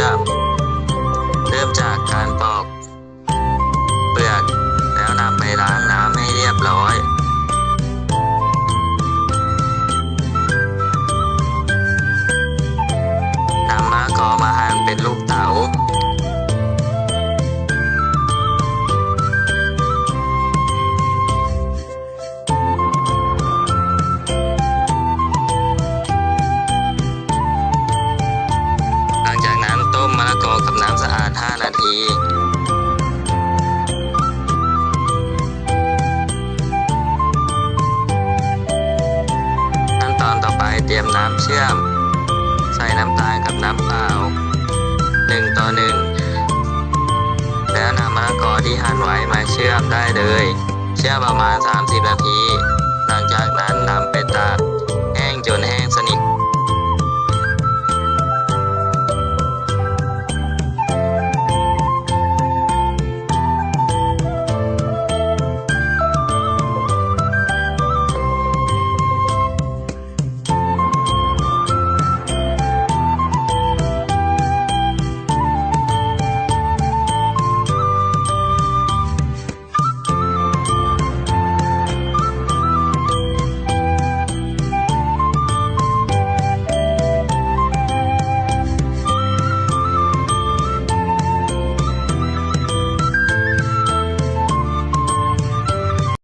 ອມ. ເລີ່ມຈາກການປອກເປືອກ ແລ້ວນຳໄປລ້າງນ້ຳໃຫ້ຮຽບຮ້ອຍ. ນຳມະລະກອມາຫັ່ນເປັນລູກເຕົ໋າ. ຫຼັງຈາກນັ້ນ ຕົ້ມມະລະກອກັບນ້ຳສະອາດຫ້ານາທີ. ຂັ້ນຕອນຕໍ່ໄປ ຕຽມນ້ຳເຊື່ອມ ໃສ່ນ້ຳຕານກັບນ້ຳເປົ່າ ໜຶ່ງຕໍ່ໜຶ່ງ ແລ້ວນຳມະລະກອທີ່ຫັ່ນໄວ້ມາເຊື່ອມໄດ້ເລີຍ. ເຊື່ອມປະມານສາມສິບນາທີ